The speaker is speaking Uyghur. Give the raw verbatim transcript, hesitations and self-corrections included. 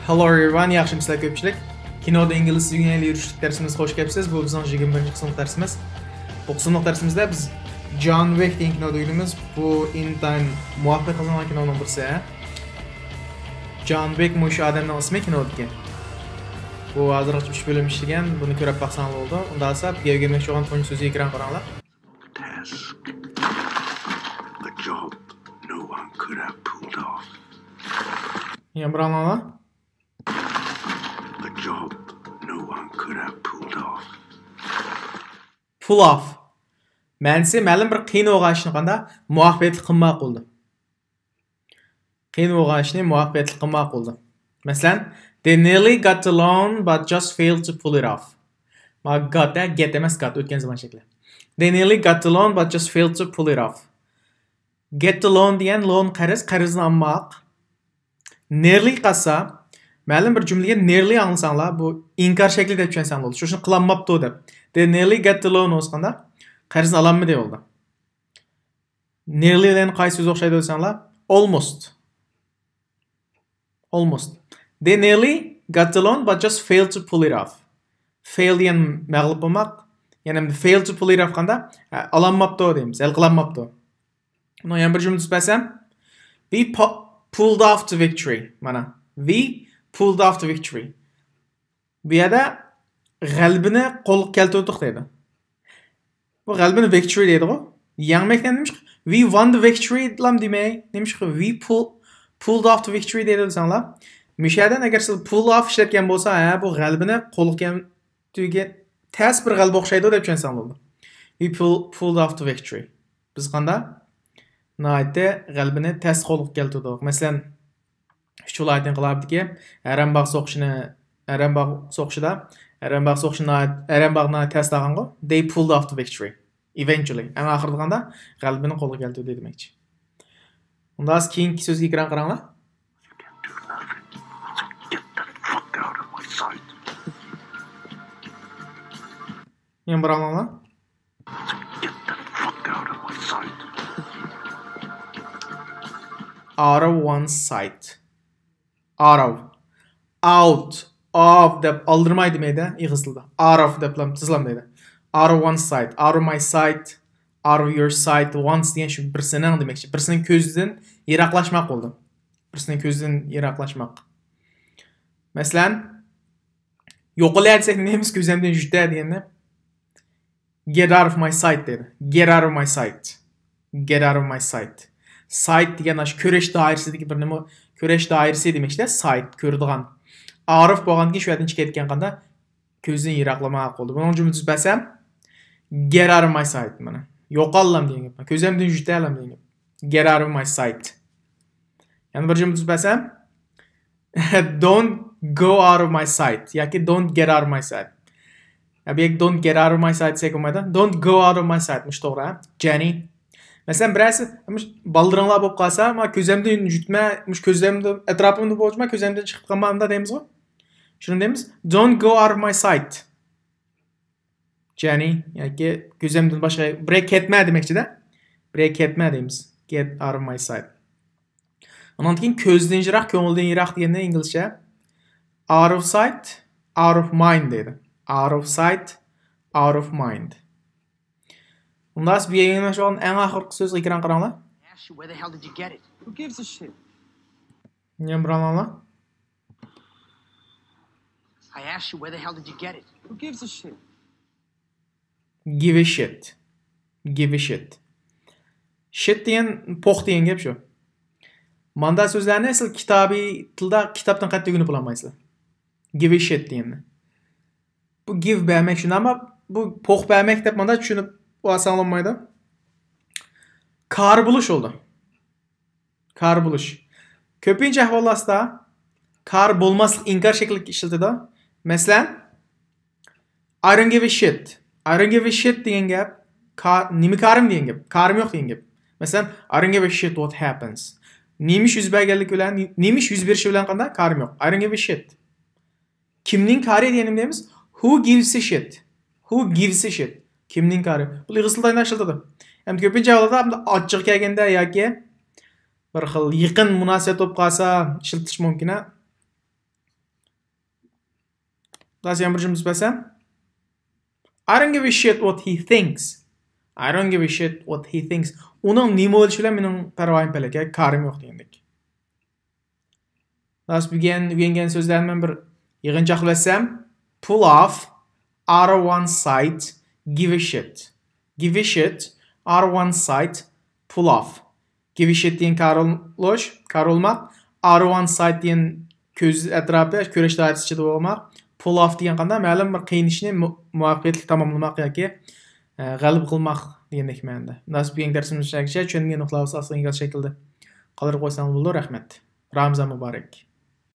Hello everyone، ياخشىمۇسىلەر كۆپچىلىك؟ كىنودا ئىنگلىز تۈگىنى يۈرۈشلۈك دەرسىمىزگە خوش كەپسىز. بۇ بىزنىڭ يىگىرمە بىرىنچى قىسىملىق دەرسىمىز. بۇ قىسىملىق دەرسىمىزدە بىز جان ۋىك دېگەن كىنونى ئۆگىنىمىز. بۇ ئىنتايىن مۇۋەپپەقىيەت قازانغان كىنونىڭ بىرسى. جان ۋىك مۇشۇ ئادەمنىڭ ئىسمى كىنودىكى. بۇ ھازىرغىچە ئۈچ بۆلۈم ئىشلىگەن، بۇنى كۆرۈپ باقساڭلار بولىدۇ. ئۇنداق بولسا بىر گەپ ئۆگەنمەكچى بولغان تۇنجى سۆزى ئېكرانغا قاراڭلار. Task. A job no one could have pulled off. يەنە بىر ئاڭلاڭلار. A job no one could have pulled off. Pull off. مەنىسى مەلۇم بىر قىيىن بولغان ئىشنى قانداق مۇۋەپپەقىيەتلىك قىلماق بولىدۇ. قىيىن بولغان ئىشنى مۇۋەپپەقىيەتلىك قىلماق بولىدۇ. مەسىلەن، they nearly got the loan but just failed to pull it off. ما got، ھە، get ئەمەس، got، ئۆتكەن زامان شەكلى. They nearly got the loan but just failed to pull it off. Get the loan دېگەن loan قەرز، قەرزنى ئالماق. Nearly قالسا، مەلۇم بىر جۈملىگە nearly ئاڭلىساڭلار، بۇ ئىنكار شەكلى دەپ چۈشەنسەڭ بولىدۇ. شۇ ئىشنى قىلالماپتۇ دەپ. They nearly got the loan بولسا قانداق؟ قەرزنى ئالالمىدى بولىدۇ. Nearly بىلەن قايسى سۆز ئوخشايدۇ دېسەڭلار، almost. Almost. They nearly got the loan but just failed to pull it off. Fail دېگەن مەغلۇپ بولماق. يەنە fail to pull it off قانداق؟ ھە، ئالالماپتۇ دەيمىز، ھەل قىلالماپتۇ. بۇنىڭ يەنە بىر جۈملىسى بەرسەم، we pu-، pulled off the victory. مانا، we pulled off the victory. بۇ يەردە غەلىبىنى قولغا كەلتۈردۇق دەيدۇ. بۇ غەلىبىنى victory دەيدىغۇ. يەڭمەكنى نېمىشقا، we won the victory لام دېمەي، نېمىشقا we pull، pulled off the victory دەيدۇ دېسەڭلار. مۇشۇ يەردىن ئەگەر سىز pull off ئىشلەتكەن بولسا، ھە، بۇ غەلىبىنى قولغا كەلتۈرگەن تەس بىر غەلىبە ئوخشايدۇ دەپ چۈشەنسەڭلار بولىدۇ. We pull، pulled off the victory. بىز قانداق؟ ناھايىتى غەلىبىنى تەس قولغا كەلتۈردۇق. مەسىلەن، ئۈچ ۋىلايەتنىڭ ئىنقىلابىدىكى ئەرەنباغ سوقۇشىنى، ئەرەنباغ سوقۇشىدا، ئەرەنباغ سوقۇشىنى ناھايىت-، ئەرەنباغنى تەستاغانغۇ، they pulled off the victory eventually. ئەڭ ئاخىرىدا قانداق؟ غەلىبىنى قولغا كەلتۈردى دېمەكچى. ئۇنداق كېيىنكى سۆزگە ئېكران قاراڭلار. Get the fuck out of my sight. يەنە بىر ئاڭلاڭلار. Get the fuck out of my sight. Out of one's sight. Out of. Out. Of دەپ ئالدىرىماي دېمەيدۇ ئېغىز تىلىدا. Out of دەپلا تېزلا دەيدۇ. Out of one's sight. Out of my sight. Out of your sight. One's دېگەن شۇ بىرسىنىڭ دېمەكچى. بىرسىنىڭ كۆزىدىن يىراقلاشماق بولىدۇ. بىرسىنىڭ كۆزىدىن يىراقلاشماق. مەسىلەن، يوقىلە دېسەك نېمىز كۆزەمدىن يۈتە دېگەندە. Get out of my sight دەيدۇ. Get out of my sight. Get out of my sight. Sight دېگەن ئاشۇ كۆرۈش دائىرىسىدىكى بىر نېمە، كۆرۈش دائىرىسى دېمەكچىدە، sight، كۆرىدىغان. Out of بولغاندىن كېيىن شۇ يەردىن چىقىپ كەتكەن قانداق؟ كۆزدىن يىراقلىماق بولدى. بۇنىڭ جۈملىسى بەرسەم، get out of my sight، مانا. يوقاللام دېگەن گەپ. كۆزەمدىن يۈتەلام دېگەن گەپ. Get out of my sight. يەنە بىر جۈملىسى بەرسەم، don't go out of my sight ياكى don't get out of my sight. يا بۇ يەردە don't get out of my sight دېسەك بولمايدۇ. Don't go out of my sight مۇشۇ توغرا، ھە؟ جېنى. مەسىلەن، بىرەرسى، مۇشۇ بالىلىرىڭلار بولۇپ قالسا، ما كۆزەمدىن يۈتمە، مۇشۇ كۆزەمدە، ئەتراپىمدا بولسا، ما كۆزەمدىن چىقىپ قالما، ئۇنداق دەيمىزغۇ؟ شۇنى دەيمىز، don't go out of my sight. جېنى ياكى كۆزەمدىن باشقا بىرەر كەتمە دېمەكچىدە. بىرەر كەتمە دەيمىز. Get out of my sight. ئۇنىڭدىن كېيىن كۆزدىن يىراق، كۆڭۈلدىن يىراق دېگەندە ئىنگلىزچە out of sight، out of mind دەيدۇ. Out of sight، out of mind. ئۇنداق بۇ يەرگە يېڭىلمەكچى بولغان ئەڭ ئاخىرقى سۆزگە ئېكران قاراڭلار. Ask you, where the hell did you get it? Who gives a shit? يەنە بىر ئاڭلاڭلار. I asked you, where the hell did you get it? Who gives a shit? Give a shit. Give a shit. Shit دېگەن پوخ دېگەن گەپ شۇ. ماندا سۆزلەرنى سىز كىتابىي تىلدا كىتابتىن قەتئىي ئۆگىنىپ بولالمايسىلەر. Give a shit دېگەننى. بۇ give بەرمەك شۇنداقمۇ؟ بۇ پوخ بەرمەك دەپ ماندا چۈشىنىپ ئالساڭلار بولمايدۇ. كارى بولۇش بولىدۇ. كارى بولۇش. كۆپىنچە ئەھۋاللاردا كارى بولماسلىق ئىنكار شەكلىدە ئىشلىتىدۇ. مەسىلەن، I don't give a shit. I don't give a shit دېگەن گەپ، كا-، نېمە كارىم دېگەن گەپ، كارىم يوق دېگەن گەپ. مەسىلەن، I don't give a shit what happens. نېمە ئىش يۈز بەرگەنلىكى بىلەن، نېمە ئىش يۈز بېرىشى بىلەن قانداق كارىم يوق. I don't give a shit. كىمنىڭ كارى دېگەننى بىلىمىز. Who gives a shit? Who gives a shit? كىمنىڭ كارى؟ بۇ ئېغىز تىلدا ئاشۇنداق ئىشلىتىدۇ. ئەمدى كۆپىنچە ھالدا ئاچچىقى كەلگەندە ياكى بىر خىل يېقىن مۇناسىۋەت بولۇپ قالسا ئىشلىتىش مۇمكىن، ھە؟ داسى يەنە بىر جۈملە سۆزلەپ بەرسەم. I don't give a shit what he thinks. I don't give a shit what he thinks. ئۇنىڭ نېمە ئويلىشى بىلەن مېنىڭ پەرۋايىم پەلەك، كارىم يوق دېگەندەك. داسى بۈگۈن ئۆگەنگەن سۆزلەرنى مەن بىر يىغىنچاقلاپ ئۆتسەم. Pull off, out of one sight, give a shit. Give a shit, out of one sight, pull off. Give a shit دېگەن كارولۇش، كارولماق. Out of one sight دېگەن كۆز ئەتراپى، كۆرۈش دائىرىسى ئىچىدە بولماق. Pull off دېگەن قانداق؟ مەلۇم بىر قىينىشنى مۇ-، مۇۋەپپەقىيەتلىك تاماملىماق ياكى، ئە، غەلىبە قىلماق دېگەندەك مەنىدە. مۇناسىپ دېگەن دەرسىمىز شەكىلچە چۈشەنمىگەن نۇقتىلار بولسا ئاستىغا ئىنكاس شەكلىدە قالدۇرۇپ قويساڭلار بولىدۇ. رەھمەت. رامىزان مۇبارەك.